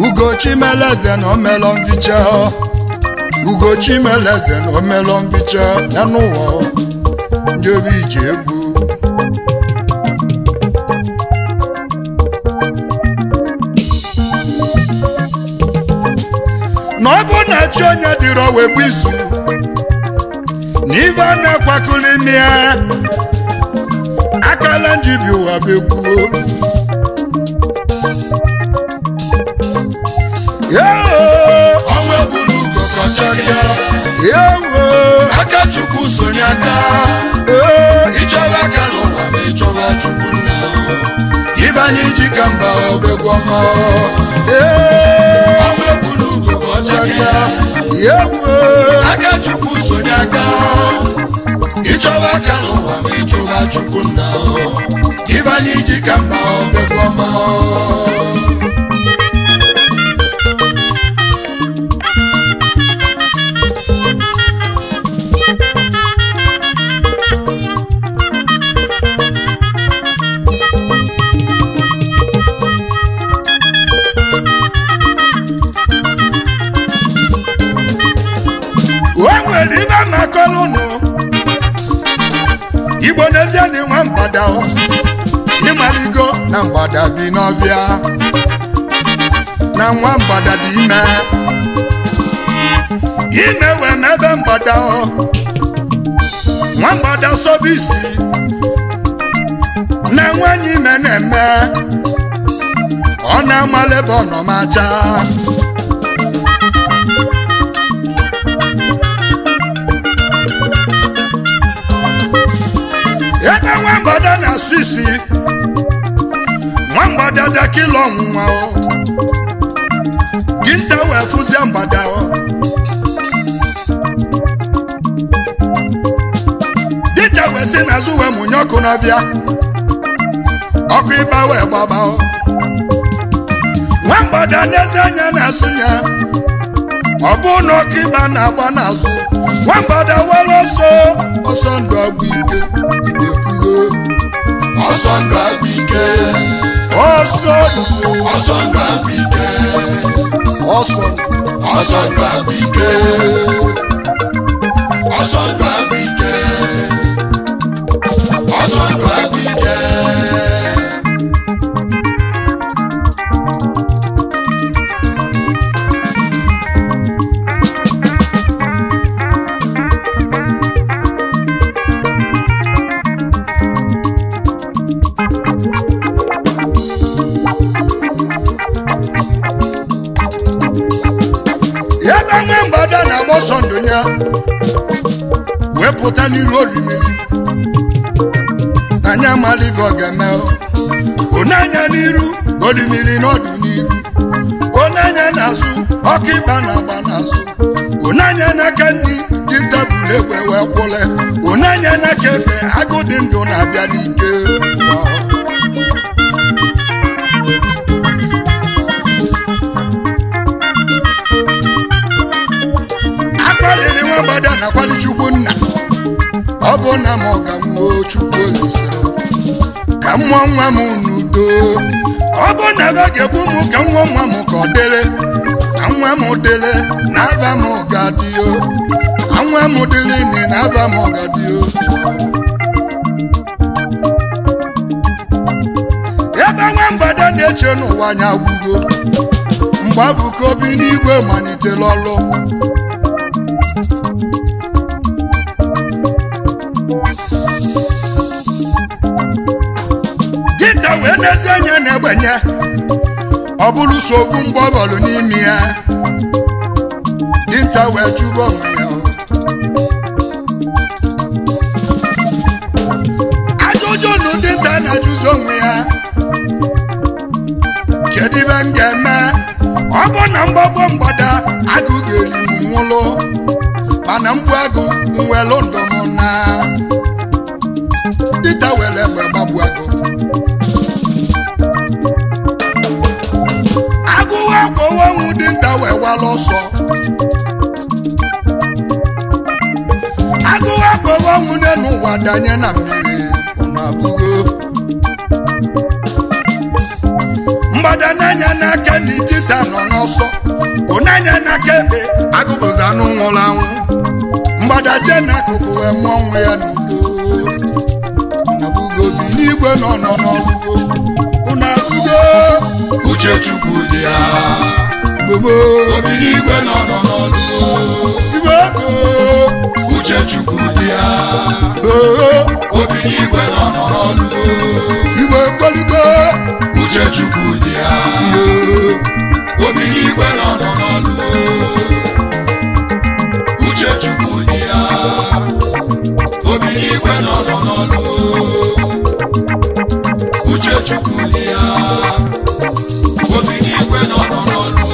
Ugochimeleze na omelọ mbicha, Ugochimeleze na omelọ mbicha ya n'ụwa ndị obi ji egwu. Na ọ bụ na chi onye dịrọ wee bụ izu na ibe a na-akwakọli ime ya akala njibi ụwa bụ egwuo. Aka Chukwu sonye aka, ịchọba aka n'ụwa ma ịchọba Chukwu nna, ibe anyị ji ka mba obegwu ọma. Ọnwa egwu n'ugo ka ọ chakịa, aka Chukwu sonye aka, ịchọba aka n'ụwa ma ịchọba Chukwu nna, ibe anyị ji ka mba obegwu ọma. Igbo n'ezie na nwa mgbada ịmaligo na mgbada bi n'ọbịa na nwa mgbada dị ime ime wee n'ebe mgbada nwa mgbada sobe isi na nwanyị ime na-eme ọ na-amala ebe ọ nọ macha. Ebe nwa mgbada na-asụ isi, nwa mgbada dakịla ọnwụnwa dinta wee fụzie mgbada. n'azụ wee mụnye ọkụ n'ọbịa ọkụ ịgba wee gbaba nwa mgbada n'ezi anya n'azụ ya ọ bụ na ọkụ ịgba na-agba n'azụ nwa mgbada were ọsọ ọsọ ndụ agwụ ike ekwugo Ọsọ ndụ agwụ ike. Ọsọ ndụ Ọsọ ndụ agwụ ike. Ọsọ ndụ Ọsọ ndụ agwụ ike. Ọsọ ndụ agwụ ike. Ọsọ ndụ agwụ ike. Ebe nwa mgbada na-agba ọsọ ndụ ya wee pụta n'iru orimiri anya amala ife ọ ga-eme onye anya n'iru orimiri n'ọdụ n'iru onye anya n'azụ ọkụ ịgba na-agba n'azụ onye anya n'aka nri dị ntabụl egbe wee kwụle onye anya n'aka ekpe agụ dị ndụ na-abịa n'ike. Akwaliri nwa mgbada na akwali chukwu nna ọ bụ na m ga nwuo chukwu olise ka mmụọ nwa m n'udo ọ bụ na ebe ga-egbu m ka nwa nwa m ka ọ dịrị na nwa m dịrị na aba m ga-adịo na nwa m dịrị ime na aba m ga-adịo. Ebe nwa mgbada na-eche n'ụwa anya gwugo mgbe abụka obi n'igwe malitela ọlụ dinta wee n'ezi anya na-egbenye ọ bụrụ so okwu mgbọbọlụ n'ime ya dinta wee jụba onwe ya ajụjụ nụ dinta na-ajụzi onwe ya kedu ibe m ga-eme ọ bụ na mgbagbo mgbada agụ ga-eri m nwụlụ mana mgbu agụ nwelụ ndụ m na dinta were egbe gbagbu agụ agụwa akpọwa ọnwụ dinta wee wala ọsọ agụwa akpọwa ọnwụ n'elu ụwa danye na mmiri ụnụ abụgo mgbada n'anya n'aka na dinta nọ n'ọsọ ụnanya n'aka ekpe agụbụzi anụ nwụrụ anwụ mgbada jee n'akụkụ wee mụọ nwa ya n'udo ụnụ abụgo bi n'igwe nọ nọ n'ọlụgo ụnụ abụgo Uche Chukwu dị ya. Gbogbo Obi n'igwe nọ nọ n'ọlụ. Igwe ego Uche Chukwu dị ya. oo Obi n'igwe nọ nọ n'ọlụ. Igwe kpọlugo Uche Chukwu dị ya. iyo Obi n'igwe nọ nọ n'ọlụ. Uche Chukwu dị ya. Obi n'igwe nọ nọ n'ọlụ. Uche Chukwu dị ya. Obi n'igwe nọ nọ n'ọlụ.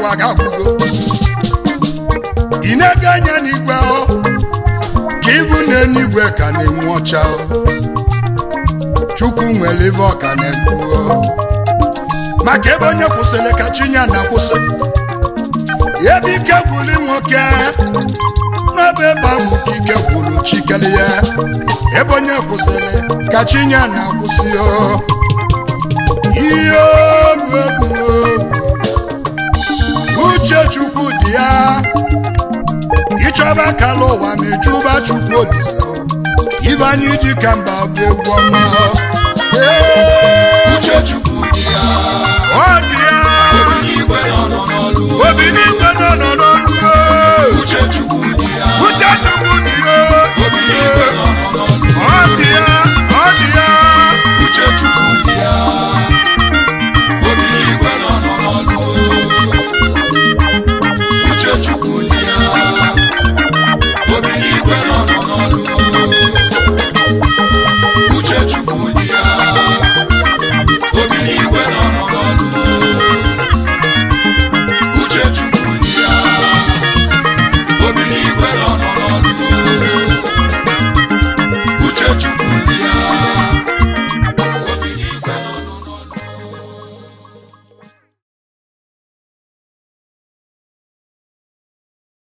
ụwa ga-akwụgo. Ị na-ege anya n'igwe ọ ka ịbụ na eluigwe ka na-enwu ọcha ọ. Chukwu nwere ife ọka na-ekwu ọ. Maka ebe onye kwụsịrị ka chi ya na-akwụsị. Ebe ike gwụrụ nwoke n'ebe ebe ahụ ka ike gwụrụ chikere ya. Ebe onye kwụsịrị ka chi ya na-akwụsị ọ. Ihe bụ ebu uche Chukwu dị ya. Ịchọba kala ụwa ma ịjụba Chukwu Olise. Ibe anyị ji ka mba bụ egwu ọma. Ee, Uche Chukwu dị ya. Ọ dị ya. Obi n'igwe nọ n'ọlụ. Obi n'igwe.